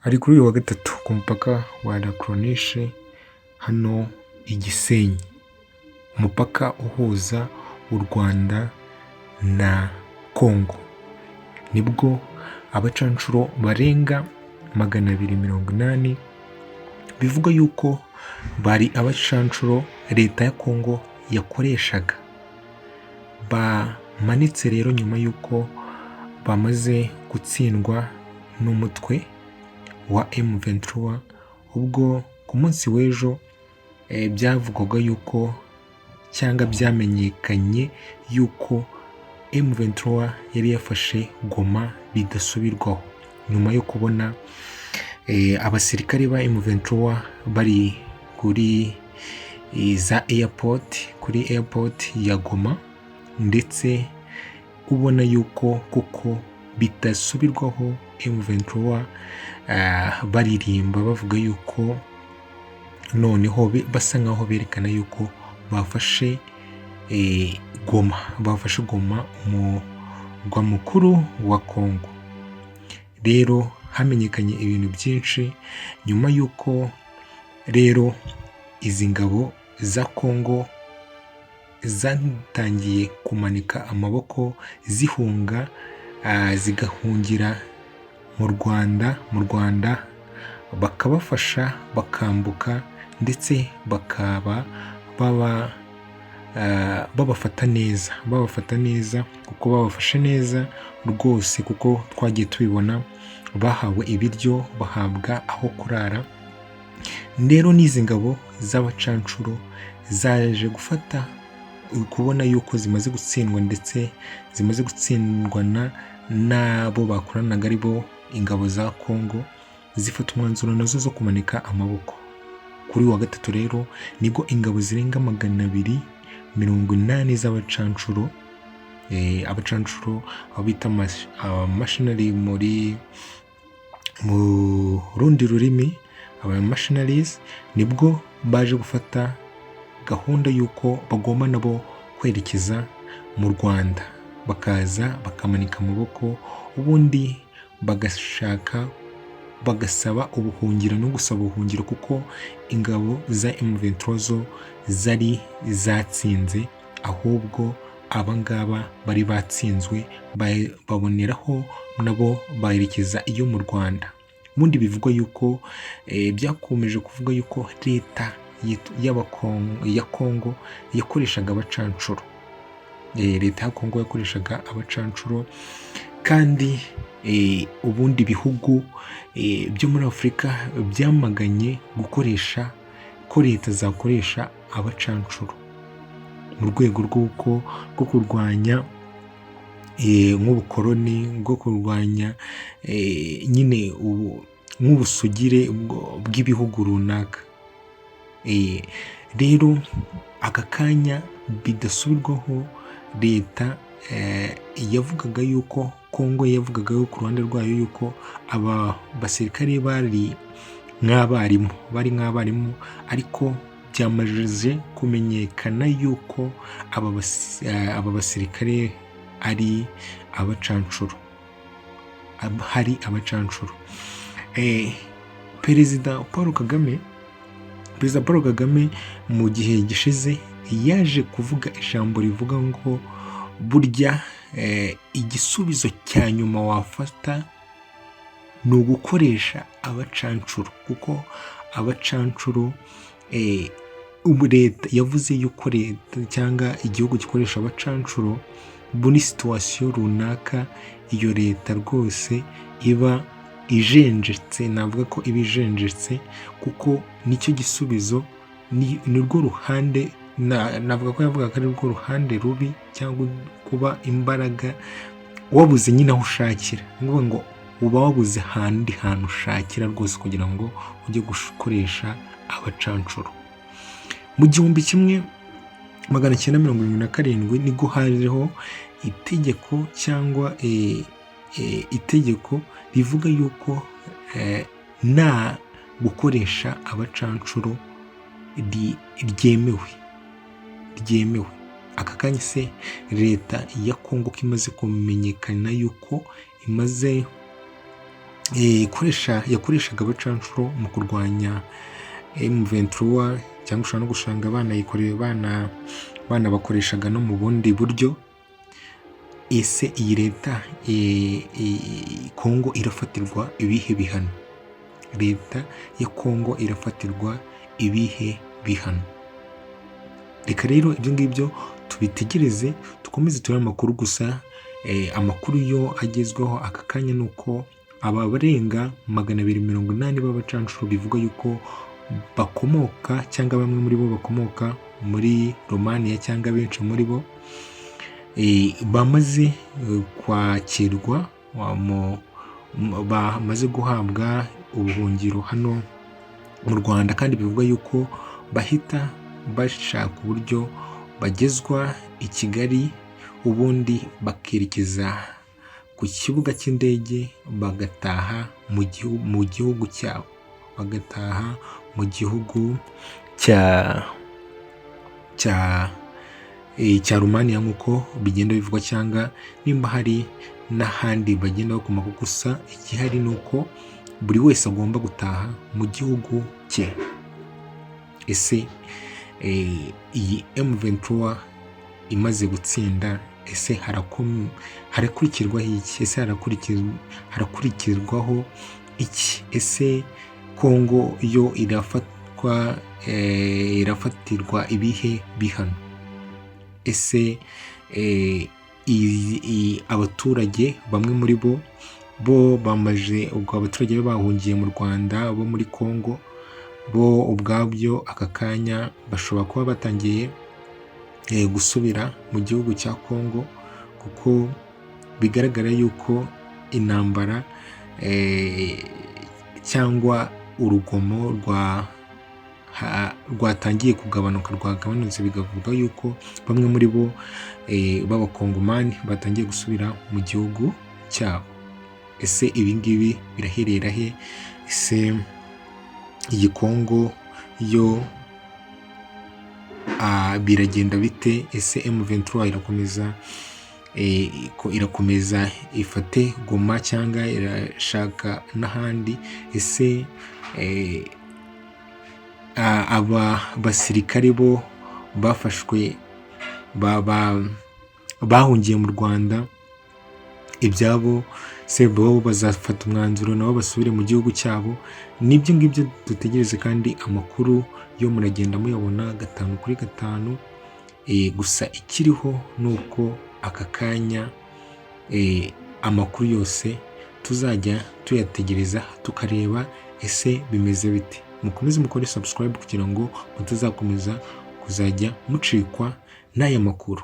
Ari kuri uyu wa gatatu ku mupaka wa La Corniche hano i Gisenyi, umupaka uhuza u Rwanda na Congo, nibwo abacanshuro barenga 280 bivugwa yuko bari abacanshuro leta ya Congo yakoreshaga, bamanitse rero nyuma y'uko bamaze gutsindwa n'umutwe wa M23. Ubwo ku munsi w'ejo byavugwaga yuko cyangwa byamenyekanye yuko M23 yari yafashe Goma bidasubirwaho, nyuma yo kubona abasirikare ba M23 bari kuri za airport, kuri airport ya Goma, ndetse ubona yuko koko bidasubirwaho M23 baririmba bavuga yuko noneho basa nkaho berekana yuko bafashe Goma, bafashe Goma, umurwa mukuru wa Congo. Rero hamenyekanye ibintu byinshi nyuma y'uko rero izi ngabo za Congo zatangiye kumanika amaboko zihunga, zigahungira mu Rwanda, mu Rwanda bakabafasha bakambuka, ndetse bakaba baba babafata neza, babafata neza kuko babafashe neza rwose, kuko twagiye tubibona bahawe ibiryo, bahabwa aho kurara. Rero n'izi ngabo z'abacanshuro zaje gufata kubona yuko zimaze gutsindwa, ndetse zimaze gutsindwana n'abo bakoranaga, ari bo ingabo za Congo, zifata umwanzuro nazo zo kumanika amaboko. Kuri uyu wa gatatu rero nibwo ingabo zirenga 280 z'abacanshuro, abacanshuro aho bita mercenary muri mu rundi rurimi, aba mercenaries, nibwo baje gufata gahunda y'uko bagomba nabo kwerekeza mu Rwanda, bakaza bakamanika amaboko, ubundi bagashaka bagasaba ubuhungiro no gusaba ubuhungiro, kuko ingabo za M23 zo zari zatsinze, ahubwo abangaba bari batsinzwe, baboneraho nabo bayerekeza iyo mu Rwanda. Ubundi bivugwa yuko byakomeje kuvuga yuko leta ya Congo yakoreshaga abacanshuro, leta ya Congo yakoreshaga abacanshuro, kandi ubundi bihugu byo muri Afurika byamaganye gukoresha ko leta zakoresha abacanshuro mu rwego rw'uko rwo kurwanya nk'ubukoroni, bwo kurwanya nyine nk'ubusugire bw'ibihugu runaka. Rero aka kanya bidasubirwaho leta yavugaga yuko Kongo yavugaga yuko ku ruhande rwayo yuko aba basirikare bari nk'abarimu, bari nk'abarimu, ariko byamaze kumenyekana yuko aba basirikare ari abacanshuro, hari abacanshuro. Perezida Paul Kagame, Perezida Paul Kagame mu gihe gishize yaje kuvuga ijambo rivuga ngo burya igisubizo cya nyuma wafata ni ugukoresha abacanshuro, kuko abacanshuro ubu leta yavuze yuko leta cyangwa igihugu gikoresha abacanshuro muri situation runaka, iyo leta rwose iba ijenjetse, navuga ko iba ijenjetse, kuko nicyo gisubizo, ni rwo ruhande, navuga ko yavuga ko ari rwo ruhande rubi, cyangwa kuba imbaraga wabuze nyine aho ushakira, ni ukuvuga ngo uba wabuze ahandi hantu ushakira rwose kugira ngo ujye gukoresha abacanshuro. Mu 1977 nibwo hajeho itegeko cyangwa itegeko rivuga yuko nta gukoresha abacanshuro ryemewe, ryemewe. Aka kanya se leta ya Kongo ko imaze kumenyekana yuko imaze Yakoreshaga abacanshuro mu kurwanya M23, cyangwa ushobora no gusanga banayikoreye banabakoreshaga no mu bundi buryo. Ese iyi leta Kongo irafatirwa ibihe bihano? Leta ya Kongo irafatirwa ibihe bihano? Reka rero ibyo ngibyo tubitegereze, dukomeze turebe amakuru. Gusa amakuru yo agezweho aka kanya ni uko aba barenga 280 b'abacanshuro bivuga yuko bakomoka, cyangwa bamwe muri bo bakomoka muri Romania, cyangwa benshi muri bo bamaze kwakirwa, bamaze guhabwa ubuhungiro hano mu Rwanda, kandi bivugwa yuko bahita bashaka uburyo bagezwa i Kigali, ubundi bakerekeza ku kibuga cy'indege bagataha mu gihugu cyabo, bagataha mu gihugu cya Rumaniya nk'uko bigenda bivugwa, cyangwa nimba hari n'ahandi bagenda bakomoka. Gusa igihari ni uko buri wese agomba gutaha mu gihugu cye. Ese iyi M23 imaze gutsinda, ese harakurikirwaho iki? Ese harakurikirwaho iki? Ese Kongo yo irafatwa, irafatirwa ibihe bihano? Ese abaturage bamwe muri bo bamaze, ubwo abaturage bahungiye mu Rwanda bo muri Kongo, bo ubwabyo aka kanya bashobora kuba batangiye gusubira mu gihugu cya Kongo, kuko bigaragara yuko intambara cyangwa urugomo rwatangiye kugabanuka, rwagabanutse, bikavuga yuko bamwe muri bo b'abakongomani batangiye gusubira mu gihugu cyabo. Ese ibi ngibi biraherera he? Ese iyi Kongo yo biragenda bite? Ese M23 irakomeza ifate Goma cyangwa irashaka n'ahandi? Ese aba basirikare bo bafashwe bahungiye mu Rwanda, ibyabo se bo bazafata umwanzuro nabo basubire mu gihugu cyabo? Nibyo ngibyo dutegereze, kandi amakuru yo muragenda muyabona gatanu kuri gatanu. Gusa ikiriho ni uko aka kanya amakuru yose tuzajya tuyategereza tukareba ese bimeze bite. Mukomeze mukore subscribe kugira ngo mutazakomeza kuzajya mucikwa n'aya makuru.